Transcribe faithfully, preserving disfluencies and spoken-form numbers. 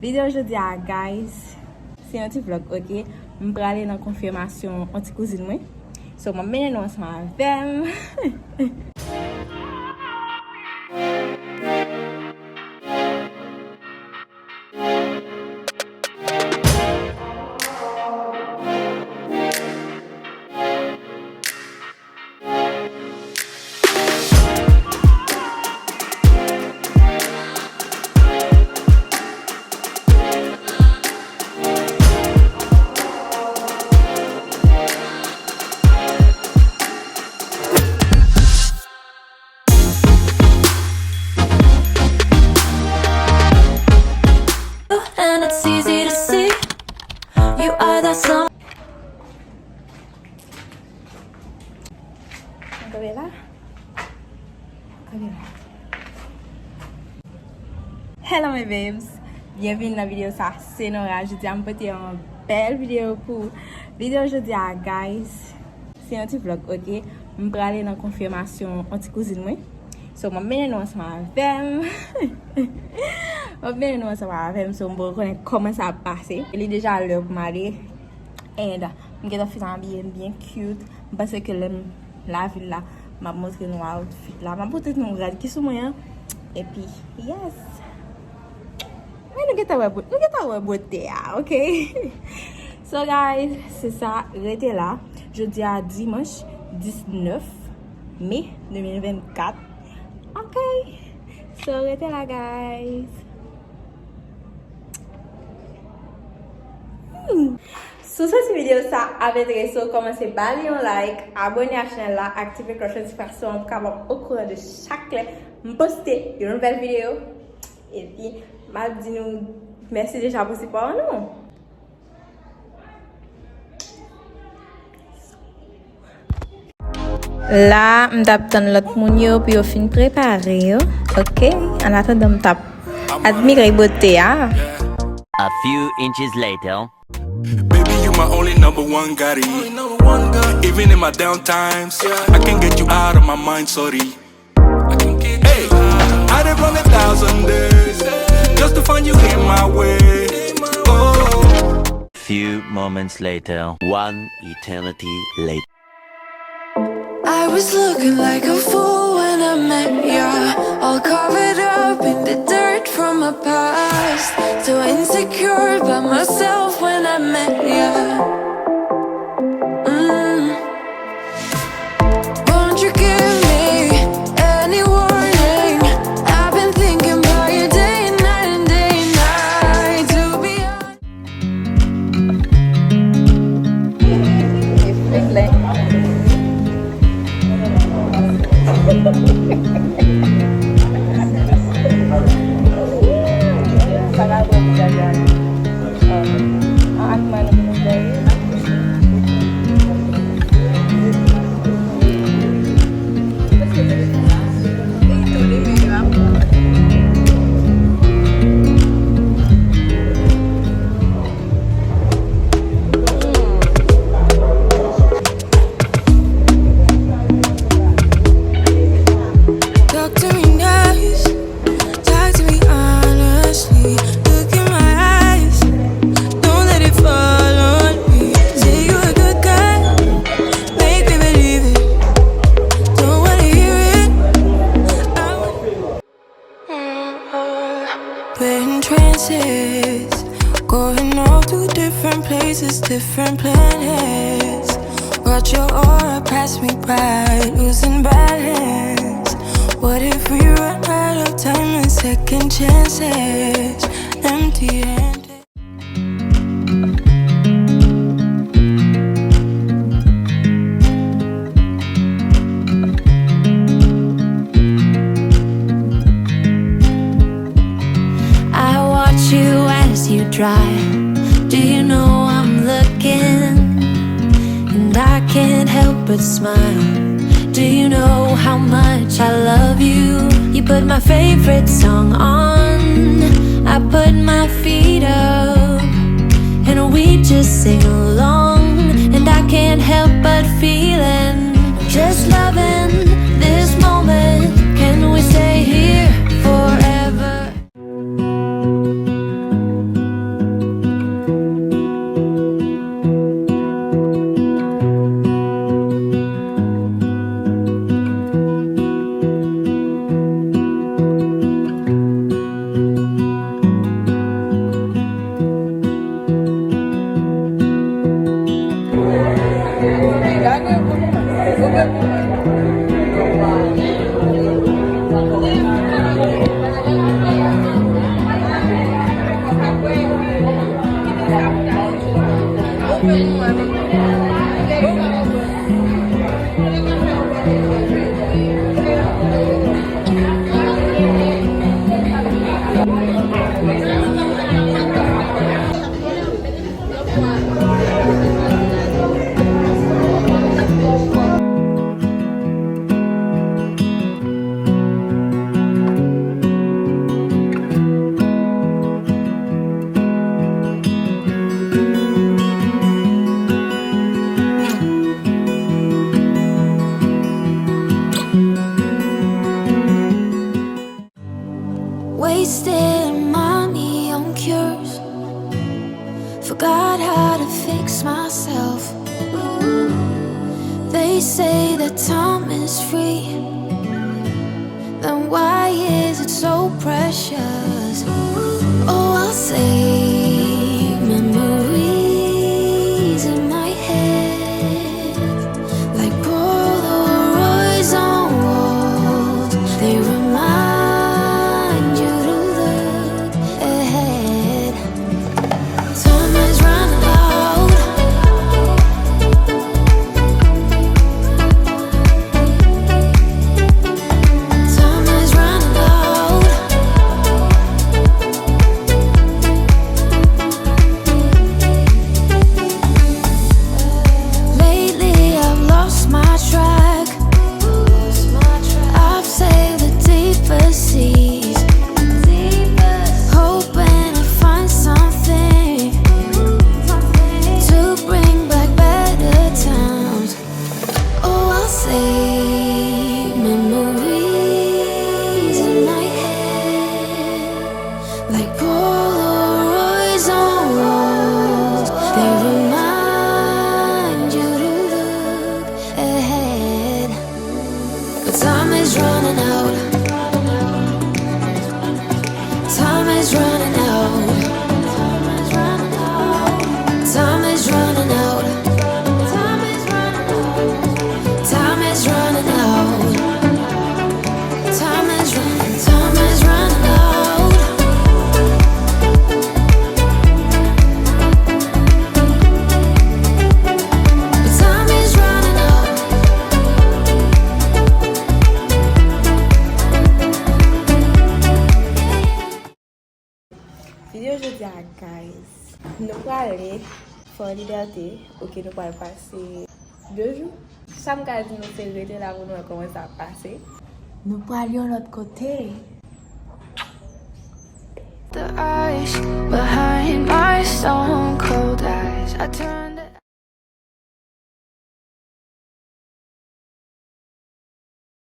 Videyo jodi a, guys, se yon ti vlog, ok? M prale nan konfimasyon yon ti kouzin mwen. So, m ap mennen nou ansanm avè m. And it's easy to see you are that someone. Kanpe la. Kanpe la. Hello my babes. Byenvini nan videyo sa, se Nora. Jodi a m pote yon bèl videyo pou ou. Videyo jodi a, guys, se yon ti vlog, ok? M prale nan konfimasyon yon ti kouzin mwen. So, m ap mennen nou ansanm avè m. M ap mennen nou ansanm avè m, so m poko konnen kòman sa ap pase. Li deja lè pou m ale. And m gentan fin abiye m byen cute. M panse ke lè m lavil la, m ap montre nou outfit la. M ap montre nou rad ki sou mwen an. Epi, yes. Men nou gentan wè bo-, nou gentan wè bote a, ok? So, guys, se sa, rete la. Jodi a dimanch diznèf me de mil vennkat. Ok. So, rete la, guys. Hmm. Si w santi videyo sa ap enterese w, kòmanse ba li yon like, abòne a chanèl la, aktive klòch notifikasyon an pou w kapab okouran de chak lè m poste yon nouvèl videyo. Epi, m ap di nou mèsi deja pou sipò nou. La, m t ap tann lòt moun yo pou yo fin prepare yo. Ok, annatandan m t ap admire bote a. A few inches later. Baby, you my only number one, got it. Even in my down times, I can't get you out of my mind, sorry. Hey, I done run a thousand days just to find you in my way. Oh. Few moments later. One eternity later. I was looking like a fool when I met ya. All covered up in the dirt from my past. So insecure by myself when I met ya. Mm. Won't you give me any warning? I've been thinking about you day and night and day and night. To be honest. Talk to me nice, talk to me honestly. Look in my eyes, don't let it fall on me. Say you a good guy, make me believe it. Don't wanna hear it. I We're in trances, going all to different places, different planets. Watch your aura pass me by, losing balance. What if we run out of time and second chances? Empty handed. I watch you as you drive. Do you know I'm looking? And I can't help but smile. Do you know how much I love you? You put my favorite song on. I put my feet up and we just sing along. And I can't help but feeling, just loving this moment. Can we stay here forever? Wasting money on cures. Forgot how to fix myself. They say that time is free. Then why is it so precious? Oh, I'll save memories in my head. Like Polaroids on walls, they remind you to look ahead. Time is running out. Time is running out. Lately, I've lost my track. I've sailed the deepest seas, hoping to find something to bring back better times. Oh, I'll save memories in my head. Like Polaroids on walls, they remind you to look ahead. But time is running out. Time is running out. Time is running out. Time is running out. Time is running, time is running out. Time is running out. Videyo jodi a, guys. Nou prale Fort Liberté, ok, nou pral pase de jou. Sa m ka di nou, se rete la pou nou wè kòman sa ap pase. Nou pral yon lòt kote. The ice behind